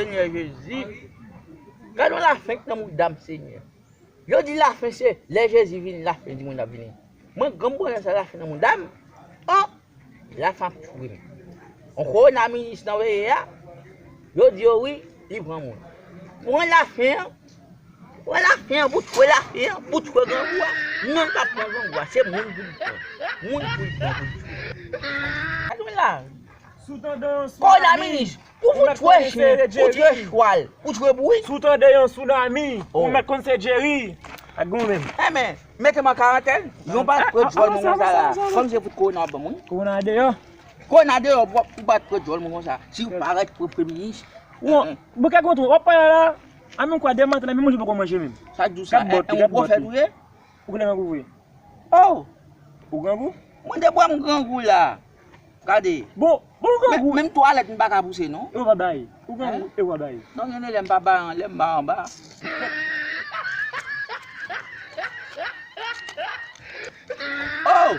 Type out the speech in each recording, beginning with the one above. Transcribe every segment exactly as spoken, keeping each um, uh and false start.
Senyè Jezi, gade yon lafen k nan mouda m, Senyè. Yo di lafen se lè Jezi vini, lafen di moun ap vini. Mwen, granm bonè sa lafen nan mouda m. Oh! Lafen ap tchwe m. On kowona minis nan veye a, yo di yo wi, li pran moun. Pran lafen an, pran lafen an, pou tchwe lafen an, pou tchwe grangou a. Non, l pa pran grangou a, se moun pou li pran. Moun pou li pran, pou li tchwe. Gade la. Sou tandan yon tsunami. Kowona minis, pou, pou tchwe chen, pou tchwe chwal, pou tchwe bourik. Sou tandan yon tsunami, ou mèt konn se Jerry. Ak goumen. Enben, mete m an karantèn. Yon pa tchwe djòl moun konsa la. Kòm se fout kowona w ap ban m, wi. Kowona deyò. Kowona deyò, ou pa tchwe djòl moun konsa. Si w parèt pou premye minis. Bon, kèk kontou, w ap pale la. A menm kwa, demen maten la, menm manje poko manje menm. Sa k di w sa? Kat bòt, kat bòt. Ou konnen grangou vre? Oh! Ou grangou? Mwen te bwè m grangou la. Gade. Bon, bon, ou grangou. Menm twalèt m pa ka pouse non. E w pa bay. Ou grangou, e w pa bay. Non, gen de lè m pa bay an lè m bay anba. Oh!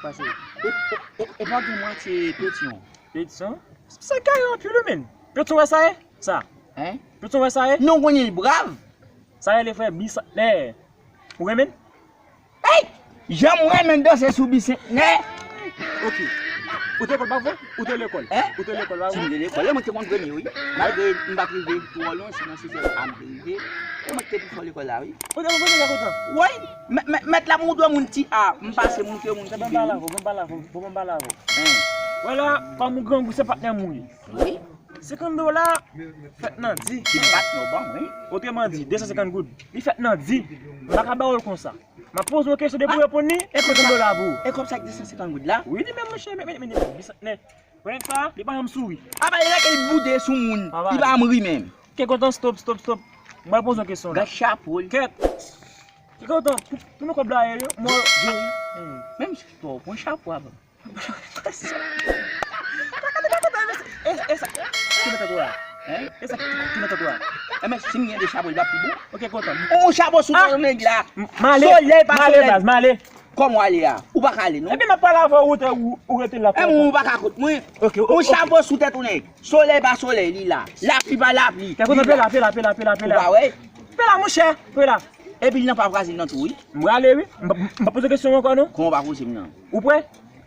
Pase. E, e, e, e pa gen mwatye petyon. Petyon? Se kare anpil wi menm. Petyon wè sa ye? Sa. Hein? Petyon wè sa ye? Non, konnen l brav. Sa rele frè bisantnè. Ou renmen? Hey! Jan m renmen danse sou bisantnè. Ok. Ou te lekòl pa vre? Ou te lekòl? Hein? Ou te lekòl pa vre? Si m te lekòl, mwen te konn premye wi. Malgre m pa t rive twò lwen, si nan se sèl a m te rive. Mwen te pi fò lekòl la wi. Ou te konn premye kèk tan? Wi. Mèt la moute moun ti a, m pase moute moun ti de. Bon, ban m pale avè w, bon, ban m pale avè w, bon, ban m pale avè w. Hein? Wè la, kòm ou grangou se patnè m ou ye. Wi. Senkant dola fèt nan di. Ki bat nou ban, wi. Otreman di, de san senkant goud. Li fèt nan di. M pa ka ba w l konsa. M ap poze w kesyon depi w reponn li, senkant dola pou ou. E kòb sa k de san senkant goud la? Wi, li menm, monchè, men, men, men, men, bisantnè. Konnen sa, li pa janm souri. Apa, li rete l boude sou moun. Li pa janm ri menm. Kèk kontan, stop, stop, stop. M pral poze w kesyon la. Gad chapo l. Kèt. Kèk kontan, pou, pou nou kòb la ye, yo, mwen, Jerry. Menm si w pran chapo a, bon. E, e sa ki nan tèt ou a? Hein? E sa ki nan tèt ou a? Enben, si m gen de chapo, li pa pi bon? Ok, kontan. On chapo sou tèt yon nèg la. M ale, solèy pa solèy. M ale, baz, m ale. Kòman w ale a? Ou pa ka ale, non? Ebyen, m ap pale avè w, ou te, ou, ou rete la. Enben, ou pa ka kont mwen. Ok, ok. On chapo sou tèt yon nèg. Solèy pa solèy, li la. Lapli pa lapli. Kèk kontan, pe la, pe la, pe la, pe la, pe la. Ou pa wè? Pe la, monchè, pe la. Epi l nan pa kraze l nan twou, wi. M prale, wi. M pa, m pa poze kesyon ankò, non. Kòman w pa poze m nan? Ou prè?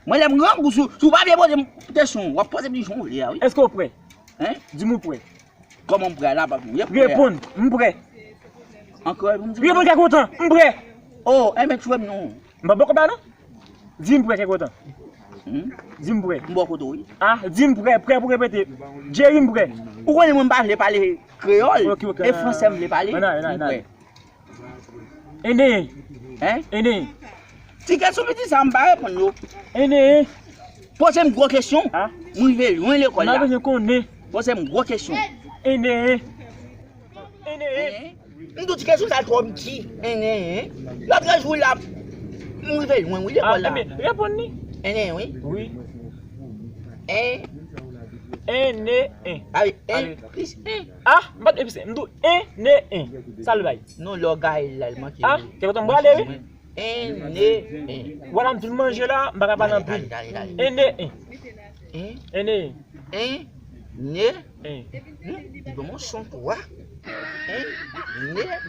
Mwen, lè m grangou, si, si w pa vle poze m kesyon, w ap poze m li jan w vle a, wi. Èske w prè? Hein? Di m ou prè. Kòman m prè a la, pa pou m prè a? Reponn, m prè. Ankò, pou m di. Reponn kèk kontan, m prè. Oh, enben, tchwe m non. M pa bò kòb la, non. Di m prè kèk kontan. Hmm? Di m prè. M bò kote w, wi. Ah, di m prè, prè pou repete. Jerry, m prè. Ou konnen mwen m pa vle pale kreyòl. Ok, ok. E fransè m vle pale. Ann ale, ann ale, ann ale. M prè. Eneen. Hein? Eneen. Ti kesyon piti sa m pa reponn yo. Eneen. Poze m gwo kesyon. Ah. M rive lwen lekòl la. M pa bezwen konnen. Poze m gwo kesyon. Eneen. Eneen. M di w ti kesyon sa twò piti. Eneen. Lòt jou la, m rive lwen wi lekòl la. Ah, enben, reponn li. Eneen, wi. Wi. En. Eneen. Ale, en plis en. Ah, m pa t epise. M di w eneen. Sa l bay? Non, lè w gaye l la, l manke. Ah, kèk kontan m prale, wi. Eneen. Wè la, m fin manje la, m pa ka pale anpil. Eneen. Eneen. Eneen. Hmm? Li ban mwen son twa. Eneen.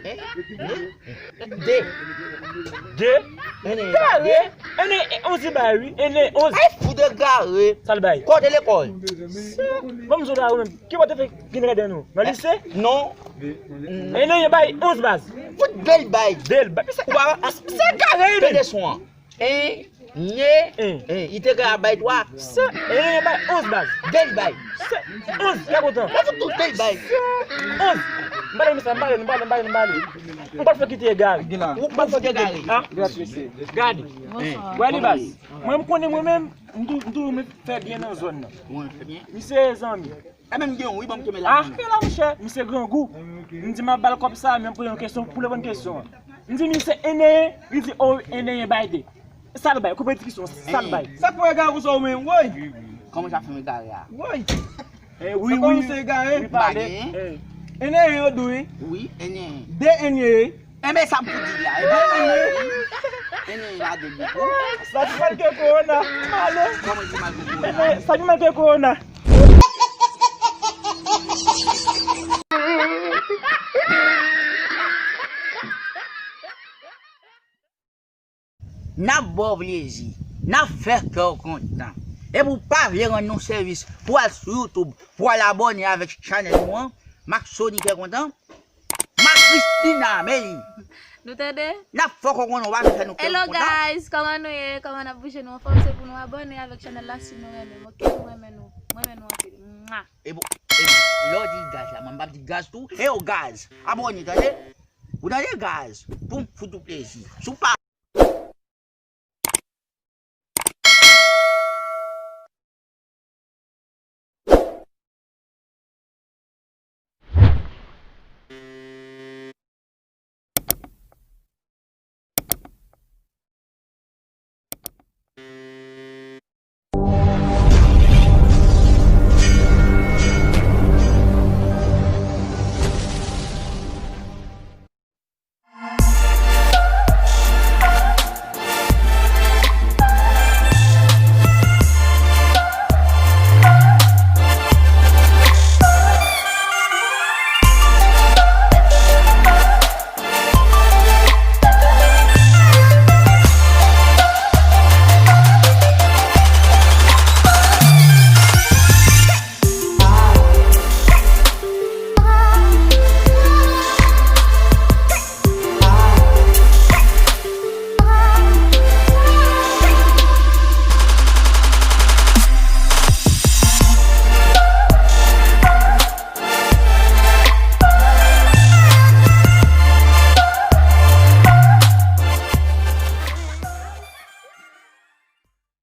Eneen. De. De? Eneen. Kare. Eneen, onz li bay, wi. Eneen, onz. Ay, fou de gare. Sa l bay? Kote lekòl? Ban m zo la, ou menm. Ki bò te fè vin rèd nou? Nan lise? Non. Eneen bay onz baz. Fout de l bay. De l bay. Se, se kare, wi. Tande son an. En, ne, en. Li te ka bay twa. Se, eneen bay onz baz. De l bay. Se, onz, kèk kontan. Mwen fout tout de l bay. Se, onz. M pale, m pale, m pale, m pale, m pale. M pral fè kite egare. Ou pral fè kite egare. Ah. Gade. Wè li baz. Mwen, m konnen mwen menm, m tou, m tou, m fè byen nan zòn nan. Mwen fè byen. Misye zanmi. Enben, m gen yon, wi, ban m kenbe la. Ah, kenbe la, monchè. Misye grangou. M di m ap ba l kòb sa, men m poze yon kesyon pou l reponn kesyon an. M di misye eneen, li di, o, eneen bay de. Sa l bay, konpetityon, sa l bay. Sa k fè w egare konsa ou menm, woy? Kòman sa fè m egare a? Woy. Eh, wi, wi. Sa kòmanse egare? Wi, pale. Eneen yo di wi. Wi, eneen. De eneen. Enben, sa m pou di la. Eneen, eneen lage boukou. Sa ki mal ke kowona. Malo. Kòman di mal ke kowona? Eneen, sa ki mal ke kowona? N ap ba w plezi. N ap fè kè w kontan. Epi w pa vle rann nou sèvis pou w al sou YouTube, pou w al abòne avèk chanèl nou an, Maxony Kè Kontan, Max Christina, men li. Nou tande? N ap fè w konnen w pa vle fè nou kè Hello w kontan. Guys, kòman nou ye? Kòman n ap bouje nou anfòm? Se pou nou abòne avèk chanèl la si nou renmen m, ok? Nou renmen nou. Mwen renmen nou anpil. Mwa. E bon, e bon, lè w di guys la, mwen m p ap di guys tou. E yo guys, abòne, tande? Ou tande guys? Pou m fout ou plezi. Si w pa